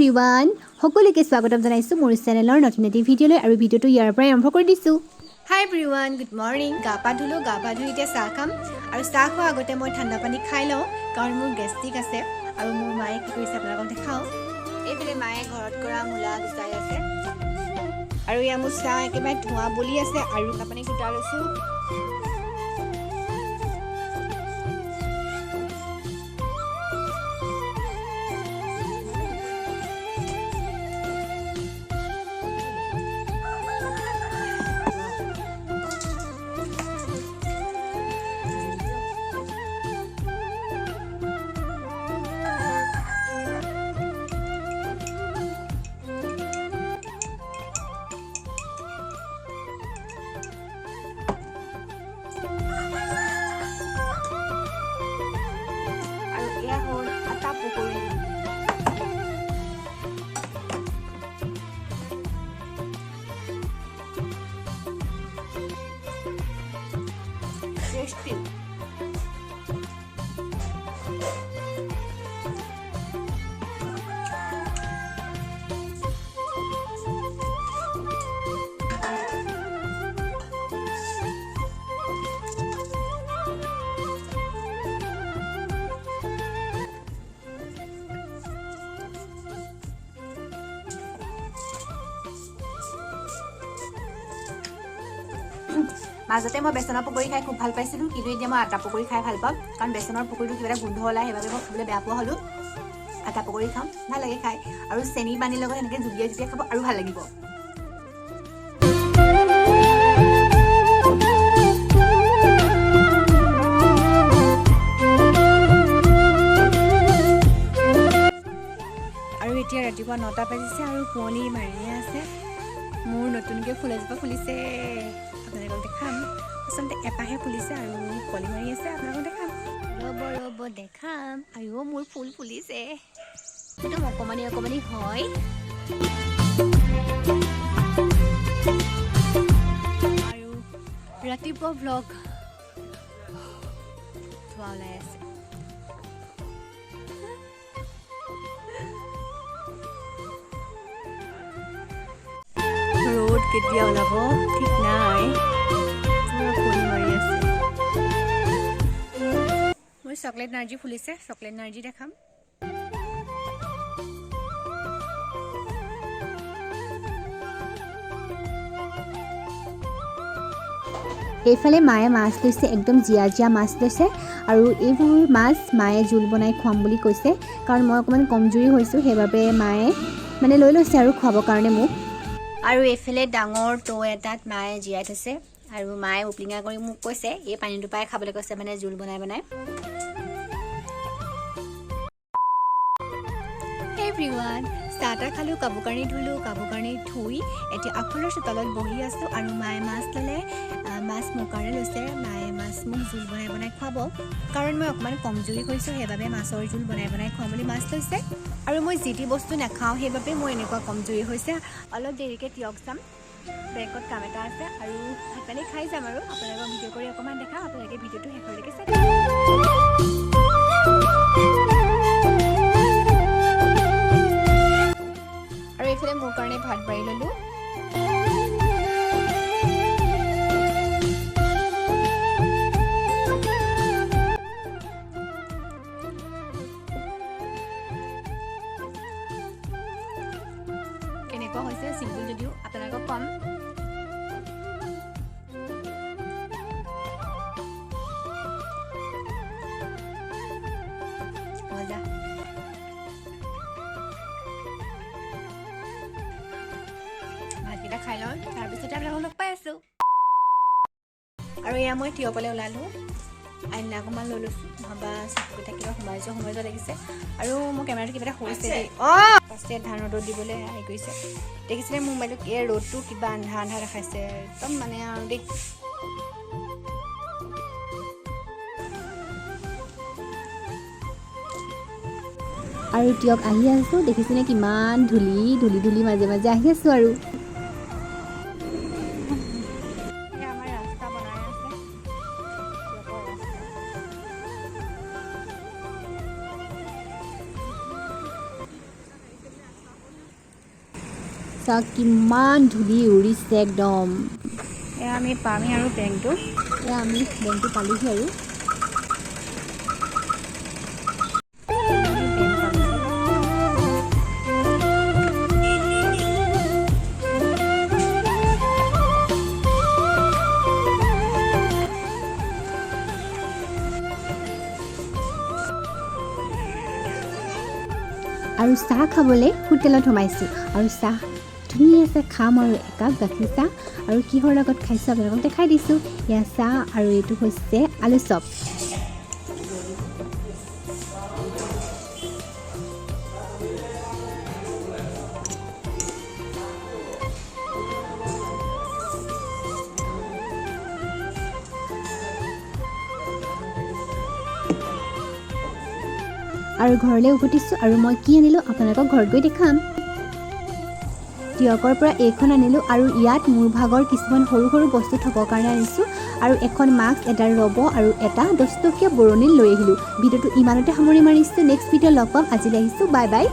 Everyone, সকলোকে স্বাগতম জনাইছোঁ মোৰ চেনেলৰ নতুন এটি ভিডিঅ'লৈ আৰু ভিডিঅ'টো ইয়াৰ পৰাই আৰম্ভ কৰি দিছোঁ। হাই এভৰিৱান, গুড মৰ্ণিং। গা পা ধুলোঁ, গা পা ধুই এতিয়া চাহ খাম। আৰু চাহ খোৱাৰ আগতে মই ঠাণ্ডা পানী খাই লওঁ, কাৰণ মোৰ গেষ্ট্ৰিক আছে। আৰু মোৰ মায়ে কি কৰিছে আপোনালোকক দেখাওঁ। এইফালে মায়ে ঘৰত কৰা মূলা গুচাই আছে আৰু এয়া মোৰ চাহ একেবাৰে ধোঁৱা বলি আছে। আৰু ঠাণ্ডা পানী গোটাই লৈছোঁ। আৰু এয়া হ'ল আটা পকৰি। টেষ্টি। মাজতে মই বেচনৰ পকৰি খাই খুব ভাল পাইছিলোঁ, কিন্তু এতিয়া মই আটা পকৰি খাই ভাল পাওঁ, কাৰণ বেচনৰ পকৰিটো কিবা এটা গোন্ধ ওলায়, সেইবাবে মই খাবলৈ বেয়া পোৱা হ'লোঁ। আটা পকৰি খাম, ভাল লাগে খাই। আৰু চেনি পানীৰ লগত এনেকৈ জুলিয়াই জুলিয়াই খাব আৰু ভাল লাগিব। আৰু এতিয়া ৰাতিপুৱা 9টা বাজিছে আৰু কুঁৱলী মাৰিয়ে আছে। মোৰ নতুনকৈ ফুল এজোপা ফুলিছে, আপোনালোকক দেখাম। আচলতে এপাহে ফুলিছে আৰু কুঁৱলী মাৰি আছে, আপোনালোকক দেখাম। ৰ'ব ৰ'ব, দেখাম। আইঅ, মোৰ ফুল ফুলিছে, একদম অকণমানি অকণমানি হয়। আৰু ৰাতিপুৱা ভ্লগ, ধোঁৱা ওলাই আছে। ৰ'দ কেতিয়া ওলাব ঠিক নাই, পুৰা কুঁৱলী মাৰি আছে। মোৰ চকলেট নাৰ্জী ফুলিছে, চকলেট নাৰ্জী দেখাম। এইফালে মায়ে মাছ লৈছে, একদম জীয়া জীয়া মাছ লৈছে। আৰু এইবোৰ মাছ মায়ে জোল বনাই খুৱাম বুলি কৈছে, কাৰণ মই অকণমান কমজুৰি হৈছোঁ, সেইবাবে মায়ে মানে লৈ লৈছে আৰু খুৱাবৰ কাৰণে মোক। আৰু এইফালে ডাঙৰ টৌ এটাত মায়ে জীয়াই থৈছে আৰু মায়ে উপলিঙা কৰি মোক কৈছে, এই পানীটো পাই খাবলৈ কৈছে, মানে জোল বনাই বনাই। এভৰিৱান, চাহ তাহ খালোঁ, কাপোৰ কানি ধুলোঁ। কাপোৰ কানি ধুই এতিয়া আগফালৰ চোতালত বহি আছোঁ। আৰু মায়ে মাছ ল'লে, মাছ মোৰ কাৰণে লৈছে। মায়ে মাছ মোক জোল বনাই বনাই খুৱাব, কাৰণ মই অকণমান কমজুৰি হৈছোঁ, সেইবাবে মাছৰ জোল বনাই বনাই খুৱাম বুলি মাছ লৈছে। আৰু মই যি টি বস্তু নাখাওঁ, সেইবাবে মোৰ এনেকুৱা কমজুৰি হৈছে। অলপ দেৰিকৈ তিয়ক যাম, বেংকত কাম এটা আছে আৰু ভাত পানী খাই যাম। আৰু আপোনালোকক ভিডিঅ' কৰি অকণমান দেখাম, আপোনালোকে ভিডিঅ'টো শেষলৈকে চাই থাকক। আৰু এইফালে মোৰ কাৰণে ভাত বাঢ়ি ল'লোঁ। কেনেকুৱা হৈছে, চিম্পুল যদিও, আপোনালোকক ক'ম। মজা। ভাতকেইটা খাই লওঁ, তাৰপিছতে আপোনালোকক লগ পাই আছোঁ। আৰু এয়া মই তিয়কলৈ ওলালোঁ, আইনা অকণমান লৈ লৈছোঁ, নহ'বা চকুকেইটা কিবা সোমাই যোৱা সোমাই যোৱা লাগিছে। আৰু মোৰ কেমেৰাটো কিবা এটা হৈছে দেই। অঁ, ফাৰ্ষ্টে ধান ৰ'দত দিবলৈ হেৰি কৰিছে, দেখিছেনে? মোৰ মোবাইলটো এই ৰ'দটো কিবা আন্ধা আন্ধা দেখাইছে একদম মানে আৰু দেই। আৰু তিয়ক আহি আছোঁ, দেখিছেনে কিমান ধূলি ধূলি ধূলি মাজে মাজে আহি আছোঁ। আৰু এয়া আমাৰ ৰাস্তা বনাই আছে, তিয়কৰ ৰাস্তা। চাওক কিমান ধূলি উৰিছে একদম। এয়া আমি পামেই আৰু বেংকটো। এয়া আমি বেংকটো পালোহি আৰু। আমি বেংক পালোহি। আৰু চাহ খাবলৈ হোটেলত সোমাইছোঁ আৰু চাহ ধুনীয়াকৈ খাম আৰু একাপ গাখীৰ চাহ। আৰু কিহৰ লগত খাইছোঁ আপোনালোকক দেখাই দিছোঁ। এয়া চাহ আৰু এইটো হৈছে আলু চপ। আৰু ঘৰলৈ উভতিছোঁ আৰু মই কি আনিলোঁ আপোনালোকক ঘৰত গৈ দেখাম। টীয়কৰ পৰা এইখন আনিলোঁ আৰু ইয়াত মোৰ ভাগৰ কিছুমান সৰু সৰু বস্তু থ'বৰ কাৰণে আনিছোঁ আৰু এখন মাস্ক, এটা ৰ'ব আৰু এটা 10 টকীয়া বৰণি লৈ আহিলোঁ। ভিডিঅ'টো ইমানতে সামৰণি মাৰিছোঁ। নেক্সট ভিডিঅ' লগ পাম। আজিলৈ আহিছোঁ, বাই বাই।